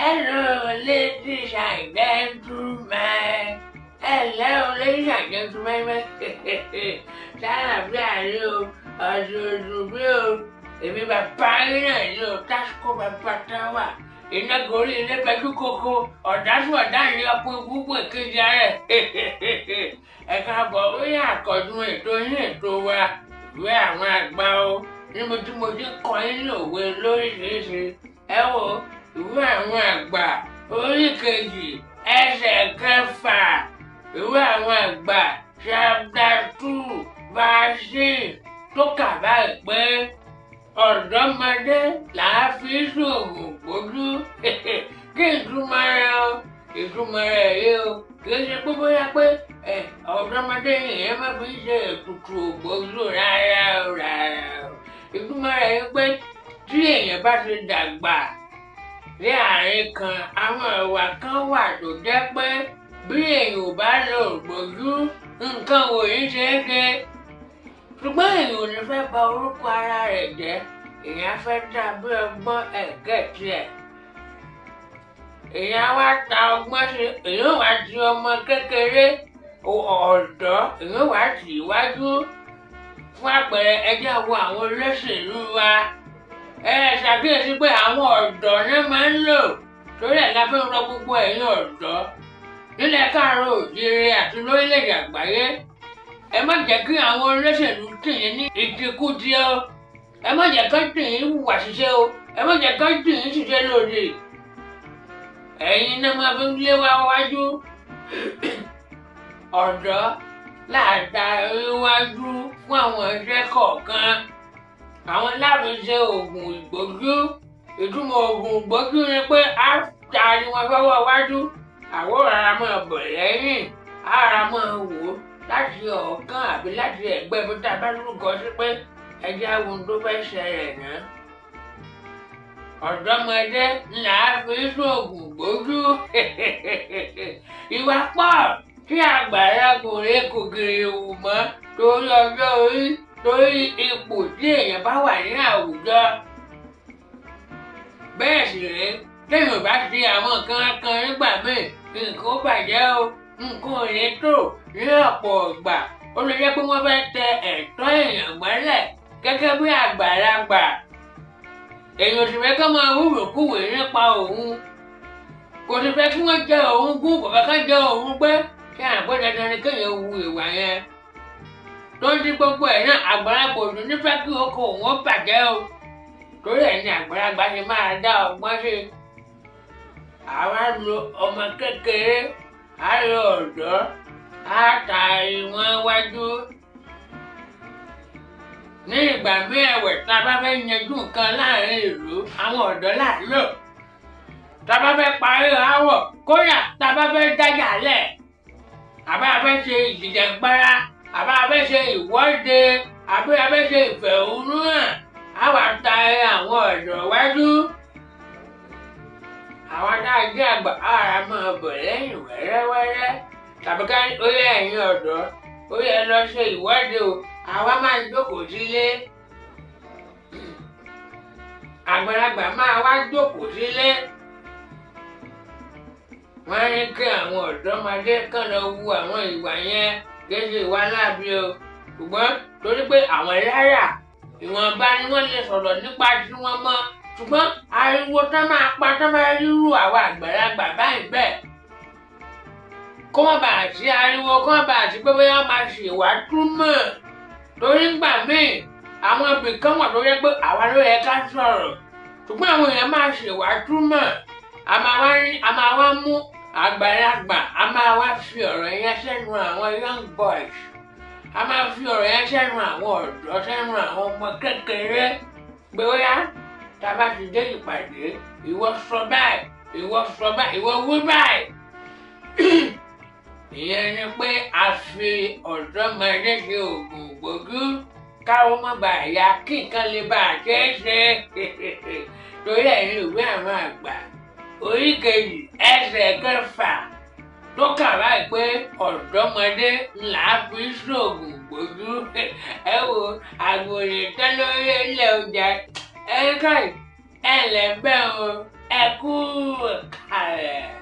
Hello, ladies and gentlemen. Hello, ladies and gentlemen. Ṣàlàfíà ni o, ọ̀sùn oṣù bí o. Èmi bàbá yín náà ni o, Tásíkò bàbá táwà. Iná gorí ilé pẹ̀lú koko, ọ̀dásùn ọ̀dá ni ọkùnrin púpọ̀ èkejì rẹ̀. Ẹ káàbọ̀ ó yẹ àkọ́dún ètò yín ètò wa, ìwé àwọn àgbà o. Níbi tí mo ti kọ́ yín lòwe lóríṣiríṣi. Ẹ wo ìwé àwọn àgbà orí kejì ẹsẹ̀ kẹfà, ìwé àwọn àgbà chapter 2 verse 6 tó kà báyìí pé ọ̀dọ́mọdé là á fi ṣoògùn gbójú. Kí ìtumọ̀ rẹ̀ o? Ìtumọ̀ rẹ̀ yìí o, kì í ṣe pé bóyá pé ọ̀dọ́mọdé yẹn má fi ṣe ètùtù ògbójú rárá o, rárá o. Ìtumọ̀ rẹ̀ yìí pé tí èèyàn bá ti dàgbà ní àárín kan, àwọn ìwà kan wà tó jẹ́ pé bí èèyàn ò bá lo ògbójú, nǹkan wò ní ṣe é ṣe. Ṣùgbọ́n èèyàn ò ní fẹ́ bà orúkọ ara rẹ̀ jẹ́, èèyàn fẹ́ dá bí ọgbọ́n ẹ̀gẹ́ tiẹ̀. Èèyàn wá ta ọgbọ́n sí, èèyàn wá di ọmọ kékeré, ọ̀dọ́, èèyàn wá tì í wájú. Fún àpẹẹrẹ, ẹ jẹ́ wo àwọn olóṣèlú wa. Ẹ ṣàkíyèsí pé àwọn ọ̀dọ́ náà máa ń lò, torí ẹ̀ la fi ń rọ gbogbo ẹ̀yin ọ̀dọ́ nílẹ̀ káàárọ̀ òjíire àti lórílẹ̀-èdè àgbáyé. Ẹ má jẹ́ kí àwọn olóṣèlú tì yín ní ìtìkútì o. Ẹ má jẹ́ kí tì yín hùwà ṣiṣẹ́ o. Ẹ má jẹ́ kí tì yín ṣiṣẹ́ lòdì. Ẹ̀yin náà máa fi ń lé wá wájú. Ọ̀dọ́ láàdá iwájú fún àwọn iṣẹ́ kọ̀ọ̀kan. Àwọn láti ṣe oògùn ìgbójú. Ìtumọ̀ oògùn ìgbójú ni pé á ta ni wọ́n fọwọ́ wájú. Àwọn ará máa bọ̀ lẹ́yìn, ara máa wò ó láti ọ̀ọ́kán àbí láti ẹ̀gbẹ́ ibi tá a bá lúgọ sí pé ẹjẹ́ àwọn ohun tó fẹ́ ṣẹlẹ̀ náà. Ọ̀dọ́mọdé là á fi ṣoògùn gbójú. Ìwà pọ̀ tí àgbàlagbòrè kò gèrè wù mọ́ torí ọjọ́ orí, torí ipò tí èèyàn bá wà ní àwùjọ. Bẹ́ẹ̀ sì rèé, téèyàn ò bá ṣe àwọn nǹkan kan nígbà míì, nǹkan ó bàjẹ́ o, nǹkan ò ní tò ní ọ̀pọ̀ ìgbà. Ó lè jẹ́ pé wọ́n fẹ́ tẹ ẹ̀tọ́ èèyàn mọ́lẹ̀ gẹ́gẹ́ bí àgbàlagbà. Èèyàn sì fẹ́ kán máa wúwèkúwèé nípa òun. Kò sì fẹ́ kí wọ́n jẹ òun gún, kò fẹ́ kán jẹ òun gbé. Ṣé àpé dandan ni kéèyàn wu ìwà yẹn? Tó ń di gbogbo ẹ̀ náà, àgbàlagbà ò ní fẹ́ kí oko òun ó bàjẹ́ o. Torí ẹ̀ ni àgbàlagbà ṣe máa dá ọgbọ́n sí i. Àwa lo ọmọ kékeré, á lo ọ̀dọ́, á ta ìwọ̀n wájú. Ní ìgbà míì ẹ̀wẹ̀, tá a bá fẹ́ yanjú nǹkan láàrin ìlú, àwọn ọ̀dọ́ là ń lò. Tá a bá fẹ́ parí aáwọ̀, kódà tá a bá fẹ́ dájà lẹ̀, àbá a fẹ́ ṣe ìjìjàgbara, àbá a fẹ́ ṣe ìwọ́de, àbí a fẹ́ ṣe ìfẹ̀hónúhàn, á wà ta àwọn ọ̀dọ́ wájú. Àwọn tá a jẹ́ àgbà á máa bọ̀ lẹ́yìn wẹ́rẹ́wẹ́rẹ́. Tàbí ká ó yẹ ẹ̀yin ọ̀dọ́, ó yẹ lọ ṣe ìwọ́de o, àwa máa jókòó sílé. Àgbàlagbà máa wá jókòó sílé. Wọ́n ní kí àwọn ọ̀dọ́mọdé kàn lọ wu àwọn ìwà yẹn, kì í ṣe ìwà láabi o. Ṣùgbọ́n torí pé àwọn láyà, ìwọ̀nba ni wọ́n lè sọ̀rọ̀ nípa tí wọ́n mọ̀. Ṣùgbọ́n ariwo tán máa pa tán máa rírú àwa àgbàlagbà báyìí bẹ́ẹ̀. Kó má bàa sí ariwo, kó má bàa sí pé bóyá wọ́n máa ṣèwà túmọ̀. Torí ńgbà míì, àwọn ibì kan wà tó jẹ́ pé àwa ló yẹ ká sọ̀rọ̀. Ṣùgbọ́n àwọn èèyàn máa ṣèwà túmọ̀. A máa wá mú àgbàlagbà, a máa wá fi ọ̀rọ̀ yẹn sẹ́nu àwọn young boys. A máa fi ọ̀rọ̀ yẹn sẹ́nu àwọn ọ̀dọ́, sẹ́nu àwọn ọmọ kékeré. Pé ó yá, tá a bá ti dé ìpàdé, ìwọ sọ báyìí, ìwọ sọ báyìí, ìwọ wí báyìí. Ìyẹn ni pé a fi ọ̀dọ́mọdé ṣe oògùn gbójú káwọn má bàa ya kí nǹkan lè bá a ṣe é ṣe. Torí ẹ̀ ní ìwé àwọn àgbà orí kejì ẹsẹ̀ kẹfà tó kà báyìí pé ọ̀dọ́mọdé là á fi ṣoògùn gbójú. Ẹ wo àgbòrè tán lórí ilẹ̀ ọjà. Ẹ káì, ẹ lẹ̀ bẹ́ẹ̀ o, ẹ kú. Rẹ̀.